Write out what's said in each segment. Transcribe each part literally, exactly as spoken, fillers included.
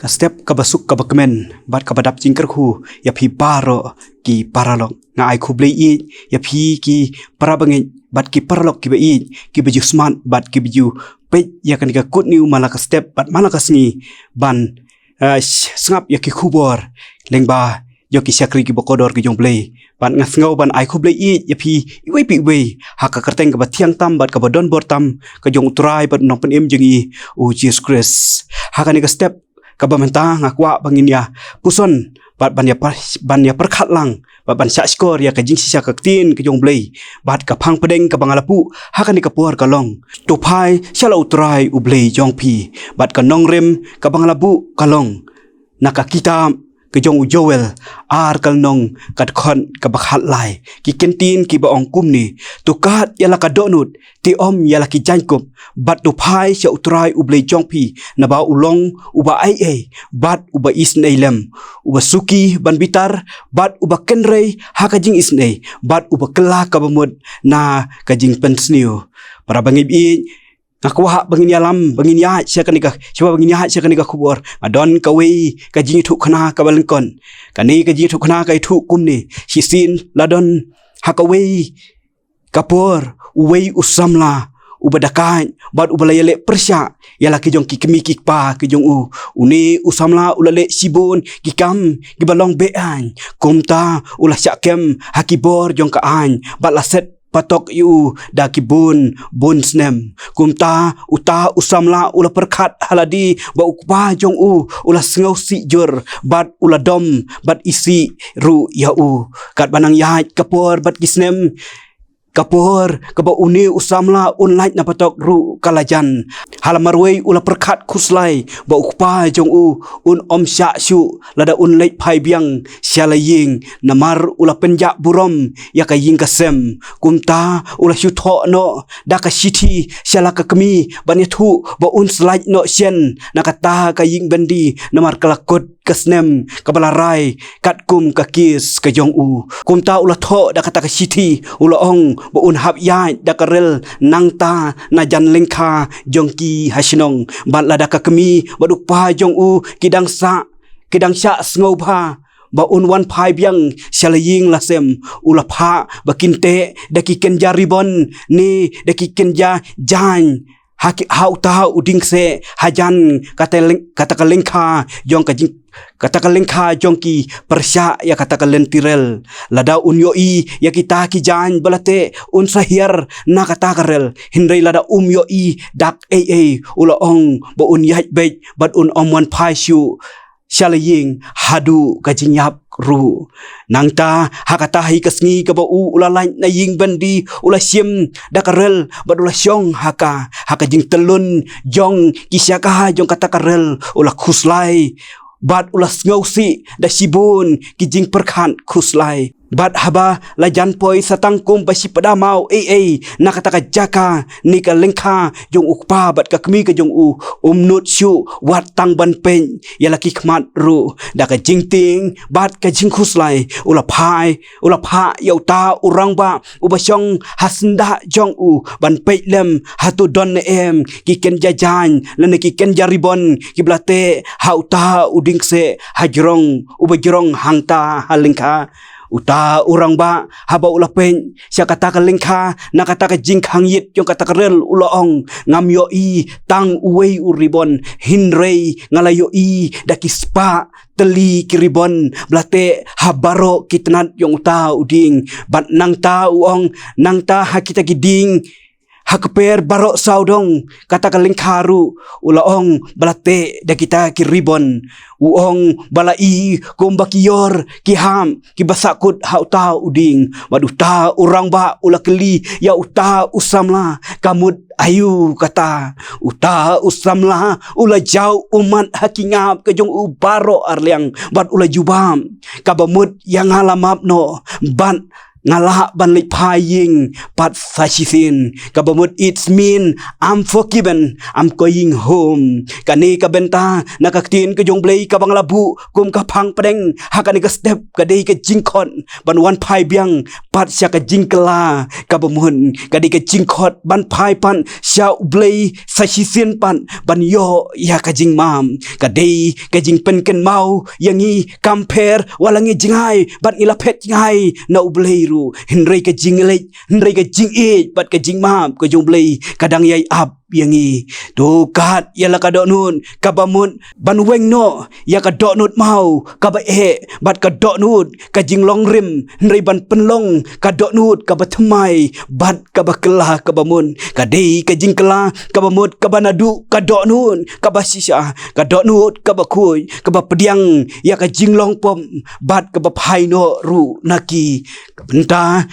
Ka step kaba suk kaba kmen bad kaba dap jingkyrkhu ïa phi baroh ki paralok. Nga ai khublei ïeit ïa phi ki parabangeit bad ki paralok kiba ïeit, kiba ju smat bad kiba ju peit ïa kane ka Good News man la ka step bad man la ka sngi ban, eh, s-, sngap ïa ki khubor lyngba ïa ki shakri kiba kordor ki jong U Blei. Bad nga sngew ban ai khublei ïeit ïa phi iwei pa iwei ha ka kyrteng kaba thiang tam bad kaba donbor tam ka jong U Trai bad U Nongpynim jong ngi U Jisu Khrist. Ha kane ka step kaba mynta nga kwah ba ngin ïa puson bad ban ïa par-, ban ïa pyrkhat lang bad ban shahshkor ïa ka jingshisha ka ktien ka jong U Blei. Bad ka phang pdeng kaba nga la buh ha kane ka por ka long: To phai sha la U Trai U Blei jong phi. Bad ka nongrim kaba nga la buh ka long na ka kitab ka jong u Joel ar ka lynnong ka dkhot kaba khatlai. Ki kyntien kiba ong kumne: To kad ïa la ka dohnud, te ym ïa la ki jaiñkup, bad to phai sha U Trai U Blei jong phi, naba u long uba aiei bad uba isynei lem, uba suki ban bitar bad uba kynrei ha ka jingisynei bad uba kylla kaba mut na ka jingpynsniew. Parabangeit, nga kwah ba ngin ïalam, ba ngin ïaid sha kane ka, sha ba ngin ïaid sha kane ka khubor, nga don kawei ka jingïathuhkhana kaba lyngkot. Kane ka jingïathuhkhana ka ïathuh kumne: Shisien la don ha kawei ka por uwei u samla uba da kait bad uba la ïaleh pyrshah ïa la ki jong ki kmie ki kpa ki jong u. Une u samla u la leh shibun ki kam kiba long be-aiñ. Kumta u la shah kem ha ki bor jong ka aiñ bad la set patok ïa u da ki bun bun snem. Kumta uta u samla u la pyrkhat ha lade ba u kpa jong u u la sngewsih jur bad u la dom bad isih ruh ïa u. Katba nang ïaid ka por bad ki snem, ka por kaba une u samla un lait na patok ruh ka la jan. Ha la marwei u la pyrkhat khuslai ba u kpa jong u un ym shah shuh lada un leit phai biang sha la ïing, namar u la pynjah burom ïa ka ïing ka sem. Kumta u la shu thoh noh da ka shithi sha la ka kmie ban ïathuh ba un sa lait noh shen na kata ka ïing byndi, namar ka la kut ka snem kaba la rai katkum ka kes ka jong u. Kumta u la thoh da kata ka shithi, u la ong ba un hap ïaid da ka rel nangta na jan lyngkha jong ki ha shnong. Bad lada ka kmie bad u kpa jong u ki dang shah, ki dang shah sngewbha ba un wan phai biang sha la ïing la sem, u la phah ba kin teh da ki kynja ribon ne da ki kynja jaiñ ha ki, ha uta u dieng kseh hajan kata lyng-, kata ka lyngkha jong ka jing-, kata ka lyngkha jong ki pyrshah ïa kata ka lynti rel. Lada un ïohi ïa kita ki jaiñ ba la teh, un sa hiar na kata ka rel. Hynrei lada um ïohi dak ei ei, u la ong ba un ïaid beit bad un ym wan phai shuh sha la ïing haduh ka jingïap ruh. Nangta ha kata hi ka sngi kaba u u la lait na ïing byndi, u la shim da ka rel bad u la shong ha ka, ha ka jingtyllun jong ki shaka jong kata ka rel, u la khuslai bad u la sngewsih da shibun ki jingpyrkhat khuslai. Bad haba la jan poi sa tang kum ba shi pdamaw ei ei na kata ka jaka ne ka lyngkha jong u kpa bad ka kmie ka jong u, um nud shuh wat tang ban peit ïa la ki khmat ruh. Da ka jingtieng bad ka jingkhuslai u la phah, u la phah ïa uta u rangbah uba shong ha syndah jong u ban peit lem hato don ne em ki kynja jaiñ lane ki kynja ribon kiba la teh ha uta u dieng kseh ha jrong, uba jrong hangta ha lyngkha. Uta u rangbah haba u la peit sha kata ka lyngkha na kata ka jingkhang ïit jong kata ka rel, u la ong, ngam ïohi tang uwei u ribon, hynrei nga la ïohi da ki spah tylli ki ribon ba la teh ha baroh ki tnat jong uta u dieng. Bad nangta u ong, nangta ha kita ki dieng ha kper baroh sawdong kata ka lyngkha ruh, u la ong, ba la teh da kita ki ribon. U ong ba la i kumba ki ïor ki hap kiba sahkut ha uta u dieng. Bad uta u rangbah u la kylli ïa uta u samla, ka mut aïu kata? Uta u samla u la jaw ummat ha ki ngap ka jong u baroh arliang bad u la jubab, kaba mut ïa nga la map noh bad nga lah ban leit phai ïing pat sa shisien. Kaba mut, it's mean I'm forgiven, I'm going home. Kane ka bynta na ka ktien ka jong U Blei kaba nga la buh kum ka phang pdeng ha kane ka step ka dei ka jingkhot ban wan phai biang pat sha ka jingkylla kaba mut, ka dei ka jingkhot ban phai pat sha U Blei sa shisien pat ban ïoh ïa ka jingmap. Ka dei ka jingpynkynmaw ïa ngi, kam pher wat la ngi jngai bad ngi la phet jngai na U Blei ruh, hynrei ka jingleit, hynrei ka jingïeit bad ka jingmap ka jong U Blei ka dang ïai ap ïa ngi. To kat ïa la ka dohnud kaba mut ban weng noh ïa ka dohnud maw kaba eh bad ka dohnud ka jinglong rim, hynrei ban pynlong ka dohnud kaba thymmai bad kaba kylla kaba mut. Ka dei ka jingkylla kaba mut kaba naduh ka dohnud kaba shisha, ka dohnud kaba khuid, kaba pdiang ïa ka jinglong pop bad kaba phai noh ruh na ki. Ka bynta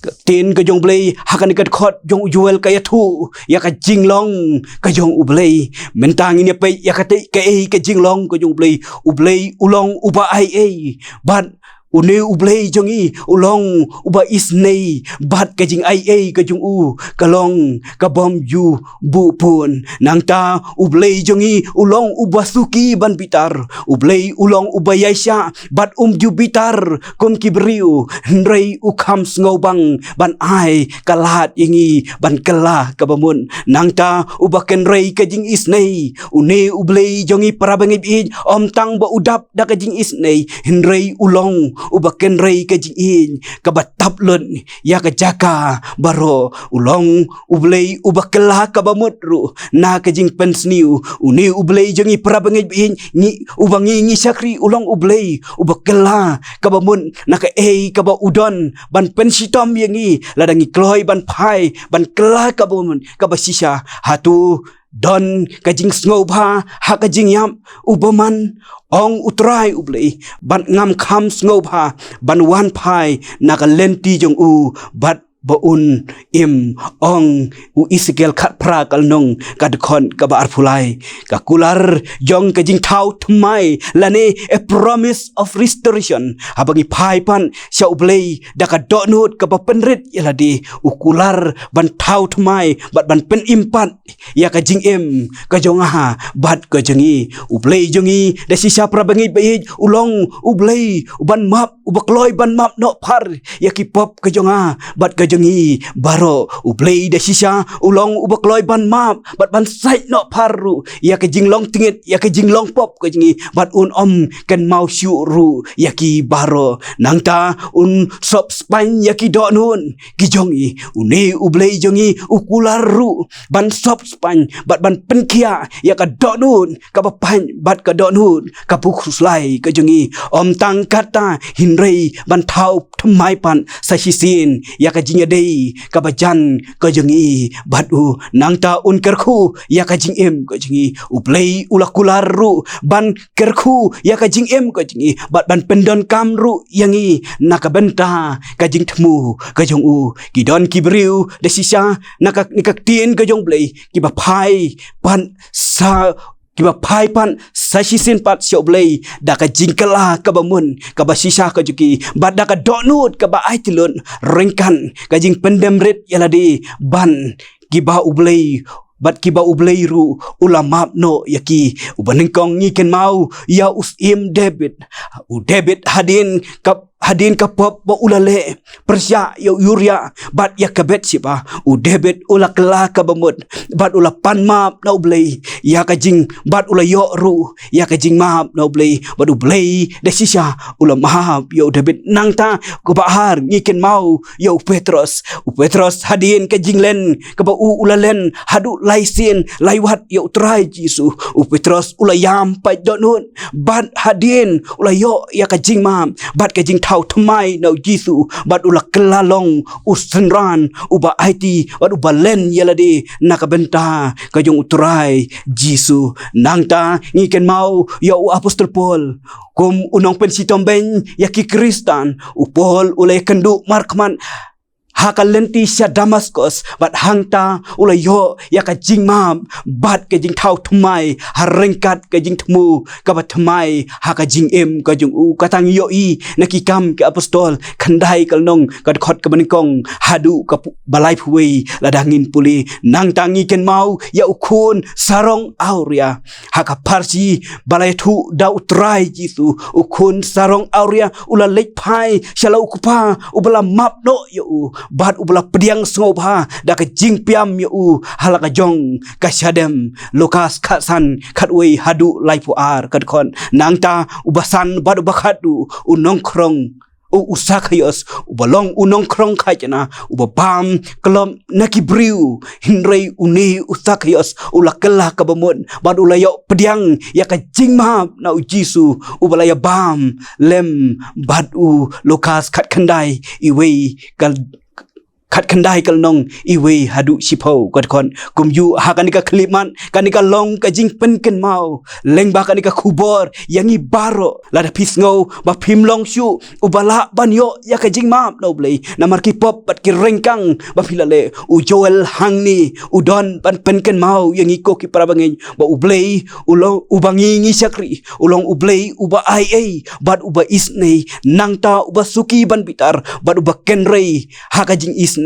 ka ktien ka jong U Blei ha kane ka dkhot jong u Joel ka ïathuh ïa ka jinglong ka jong U Blei. Mynta ngin ïa peit ïa katei kaei ka jinglong ka jong U Blei. U Blei u long uba ai ei, bad une U Blei jong ngi u long uba isynei, bad ka jingai ei ka jong u ka long ka bym ju buh pun. Nangta U Blei jong ngi u long uba suki ban bitar. U Blei u long uba ïaishah bad um ju bitar kum ki briew, hynrei u kham sngewbang ban ai ka lad ïa ngi ban kylla kaba mut. Nangta uba kynrei ka jingisynei. Une U Blei jong ngi para bangeit baieit, ym tang ba u dap da ka jingisynei, hynrei u long uba kynrei ka jingïeit kaba tap lut ïa ka jaka baroh. U long U Blei uba kylla kaba mut ruh na ka jingpynsniew. Une U Blei jong ngi para bangeit baieit, ngi, uba ngi, ngi shakri, u long U Blei uba kylla kaba mut na kaei kaba u don ban pynshitom ïa ngi lada ngi kloi ban phai ban kylla kaba mut kaba shisha. Hato don ka jingsngewbha ha ka jingïap? U bymman, ong U Trai U Blei, bad ngam kham sngewbha ban wan phai na ka lynti jong u bad ba un im, ong u Esekiel khatphra ka lynnong ka dkhot kaba arphew lai. Ka kular jong ka jingthaw thymmai lane a promise of restoration. Haba ngi phai pat sha U Blei da ka dohnud kaba pynrit ïa lade, u kular ban thaw thymmai bad ban pynim pat ïa ka jingim ka jong nga bad ka jong ngi. U Blei jong ngi da shisha para bangeit baieit u long U Blei uban map, uba kloi ban map noh phar ïa ki pop ka jong nga bad ka jong ngi baroh. U Blei da shisha u long uba kloi ban map bad ban sait noh phar ruh ïa ka jinglong tngit, ïa ka jinglong pop ka jong ngi, bad un ym kynmaw shuh ruh ïa ki baroh. Nangta un sop spaiñ ïa ki dohnud ki jong ngi. Une U Blei jong ngi u kular ruh ban sop spaiñ bad ban pynkhiah ïa ka dohnud kaba pait bad ka dohnud kaba khuslai ka jong ngi. Ym tang katta, hynrei ban thaw thymmai pat sa shisien ïa ka jingïadei kaba jan ka jong ngi bad u. Nangta un kyrkhu ïa ka jingim ka jong ngi. U Blei u la kular ruh ban kyrkhu ïa ka jingim ka jong ngi bad ban pyndonkam ruh ïa ngi na ka bynta ka jingthmu ka jong u. Ki don ki briew da shisha na ka, na ka ktien ka jong U Blei, kiba phai pat sa, kiba phai pat sa shisien pat sha U Blei da ka jingkylla kaba mut kaba shisha ka jong ki, bad da ka dohnud kaba aiti lut ryngkat ka jingpyndem rit ïa lade, bad kiba U Blei, bad kiba U Blei ruh u la map noh ïa ki. Uba nyngkong ngi kynmaw ïa u Syiem David. U David hadien ka, hadien ka pop ba u la leh pyrshah ïa u Uriah bad ïa ka Bathsheba, u David u la kylla kaba mut bad u la pan map na U Blei ïa ka jing, bad u la ïoh ruh ïa ka jingmap na U Blei, bad U Blei da shisha u la map ïa u David. Nangta kaba ar ngi kynmaw ïa u Petros. U Petros hadien ka jinglen kaba u, u la len haduh lai sien lai wat ïa U Trai Jisu, u Petros u la ïam pait dohnud, bad hadien u la ïoh ïa ka jingmap bad ka jingthaw thymmai na U Jisu, bad u la kylla long u synran uba aiti bad uba len ïa lade na ka bynta ka jong U Trai Jisu. Nangta ngi kynmaw ïa u Apostol Paul kum u nongpynshitom beiñ ïa ki Khristan. U Paul u la ïakynduh markhmat ha ka lynti sha Damaskus, bad hangta u la ïoh ïa ka jingmap bad ka jingthaw thymmai ha ryngkat ka jingthmu kaba thymmai ha ka jingim ka jong u. Kata ngi ïohi na Ki Kam ki Apostol khyndai ka lynnong ka dkhot kaba nyngkong haduh kaba laiphew wei. Lada ngin pule, nangta ngi kynmaw ïa u khun sarong awria ha ka pharshi ba la ïathuh da U Trai Jisu. U khun sarong awria u la leit phai sha la u kpa uba la map noh ïa u bad uba la pdiang sngewbha da ka jingpdiang ïa u ha la ka jong ka shadem. Lukas khatsan, khatwei haduh laiphew ar ka dkhot. Nangta uba san bad uba khatduh, u nongkhrong, u, u Sakhaios, uba long u nongkhrong khajna, uba bam khlem na ki briew. Hynrei une u Sakhaios u la kylla kaba mut bad u la ïoh pdiang ïa ka jingmap na U Jisu uba la ïa bam lem bad u. Lukas khatkhyndai, iwei ka khatkhyndai ka lynnong, iwei haduh shiphew ka dkhot. Kumjuh ha kane ka khyllipmat, kane ka long ka jingpynkynmaw lyngba kane ka khubor ïa ngi baroh. Lada phi sngew ba phim long shuh uba lah ban ïoh ïa ka jingmap na U Blei namar ki pop bad ki ryngkang ba phi la leh, u Joel hangne u don ban pynkynmaw ïa ngi ko ki para bangeit ba U Blei u long uba ngi ngi shakri, u long U Blei uba aiei bad uba isynei, nangta uba suki ban bitar bad uba kynrei ha ka jingisynei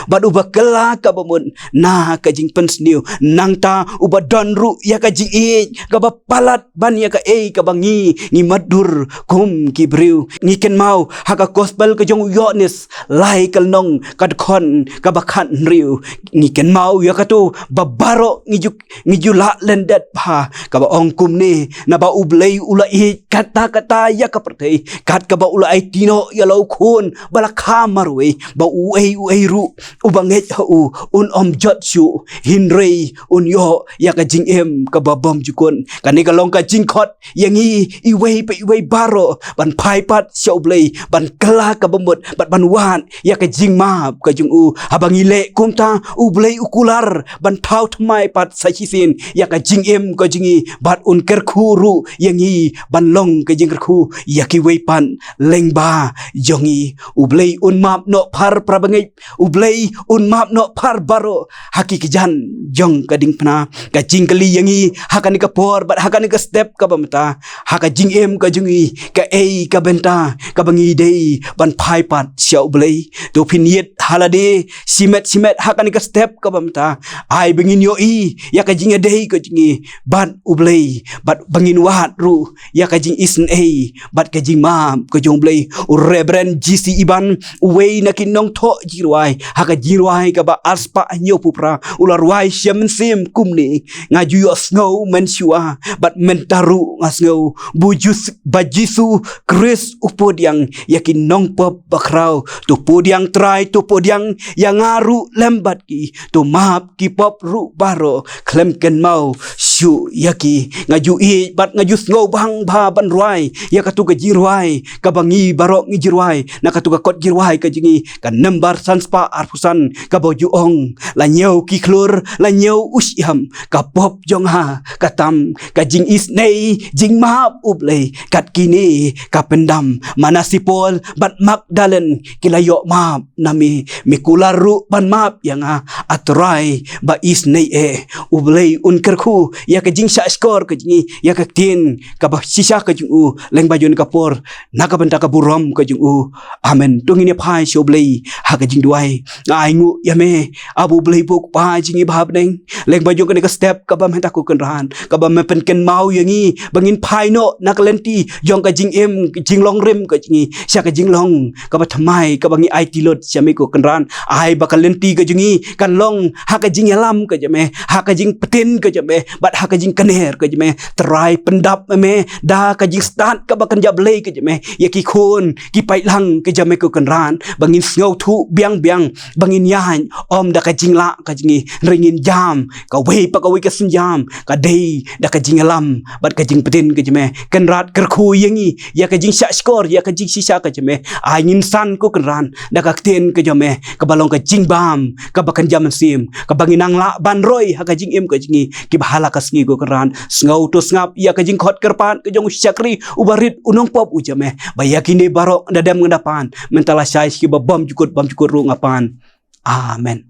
bad uba kylla kaba mut na ka jingpynsniew, nangta uba don ruh ïa ka jingïeit kaba palat ban ïa kaei kaba ngi ngi mutdur kum ki briew. Ngi kynmaw ha ka gospel ka jong u Ïoannis lai ka lynnong ka dkhot kaba khathynriew. Ngi kynmaw ïa kato ba baroh ngi ju ngi ju lah lyndet bha, kaba ong kumne: Naba U Blei u la ïeit katta katta ïa ka pyrthei, kat kaba u la aiti noh ïa la u khun ba la kha marwei, ba uei uei ruh uba ngeit ha u un ym jot shuh, hynrei un ïoh ïa ka jingim kaba bymjukut. Kane ka long ka jingkhot ïa ngi iwei pa iwei baroh ban phai pat sha U Blei, ban kylla kaba mut bad ban wad ïa ka jingmap ka jong u. Haba ngi leh kumta, U Blei u kular ban thaw thymmai pat sa shisien ïa ka jingim ka jong ngi bad un kyrkhu ruh ïa ngi ban long ka jingkyrkhu ïa kiwei pat lyngba jong ngi. U Blei un map noh phar, para bangeit, U Blei un map noh phar baroh ha ki kjat jong ka diengphna. Ka jingkylli ïa ngi ha kane ka por bad ha kane ka step kaba mynta, ha ka jingim ka jong ngi, kaei ka bynta kaba ngi dei ban phai pat sha U Blei? To phin ïit ha lade shimet shimet ha kane ka step kaba mynta. Ai ba ngin ïohi ïa ka jingïadei ka jong ngi bad U Blei bad ba ngin wad ruh ïa ka jingisynei bad ka jingmap ka jong U Blei. U Reverend G C Eban, uwei na ki nongthoh jingrwai ha ka jingrwai kaba arspah hynñiewphew phra, u la rwai sha mynsiem kumne: Nga ju ïohsngew mynshuwa bad mynta ruh nga sngew, bu Jis- ba Jisu Khrist u pdiang ïa ki nongpop bakhraw. To pdiang Trai, to pdiang ïa nga ruh lem bad ki. To map ki pop ruh baroh khlem kynmaw shuh ïa ki. Nga ju ïeit bad nga ju sngewbang bha ban rwai ïa kato ka jingrwai kaba ngi baroh ngi ju rwai na kato ka kot jingrwai ka jong ngi, ka number sanspah arphew san, kaba ju ong: La ñiew ki khlur, la ñiew u shyiap, ka pop jong nga ka tam, ka jingisynei jingmap U Blei, kat kine ka pyndam. Mana Sipol bad Magdalen ki la ïoh map na me, me kular ruh ban map ïa nga, A Trai ba isynei eh. U Blei un kyrkhu ïa ka jingshahshkor ka jong ngi, ïa ka ktien kaba shisha ka jong u lyngba jong ka por, na ka bynta ka burom ka jong u. Amen. To ngin ïa phai sha U Blei ha ka jingduwai. Nga ainguh ïa me, A Blei U Kpa jong ngi ba ha bneng, lyngba jong kane ka step kaba mynta ko Kynrad, kaba me pynkynmaw ïa ngi ba ngin phai noh na ka lynti jong ka jingim, jinglong rim ka jong ngi sha ka jinglong kaba thymmai kaba ngi aiti lut sha me ko Kynrad. Ai ba ka lynti ka jong ngi kan long ha ka jingïalam ka jong me, ha ka jingpyntip ka jong me bad ha ka jingkner ka jong me. Trai, pyndap me da ka jingstad kaba kynja blei ka jong me ïa ki khun ki paidlang ka jong me ko Kynrad, ba ngin sngewthuh biang biang, ba ngin ïaid ym da ka jinglah ka jong ngi, hynrei ngin jam kawei pa kawei ka sienjam ka dei da ka jingïalam bad ka jingpyntip ka jong me. Kynrad, kyrkhu ïa ngi ïa ka jingshahshkor, ïa ka jingshisha ka jong me. Ai ngin san ko Kynrad da ka ktien ka jong me kaba long ka jingbam kaba kynja mynsiem, kaba ngin nang lah ban roi ha ka jingim ka jong ngi, kiba ha la ka Ngi ko Kynrad, sngewthuh sngap ïa ka jingkhot kyrpad ka jong u shakri uba rit u nongpop u jong me, ba ïa kine baroh da dem ngan da pan, mynta lashai sha kiba bymjukut bymjukut ruh nga pan. Amen.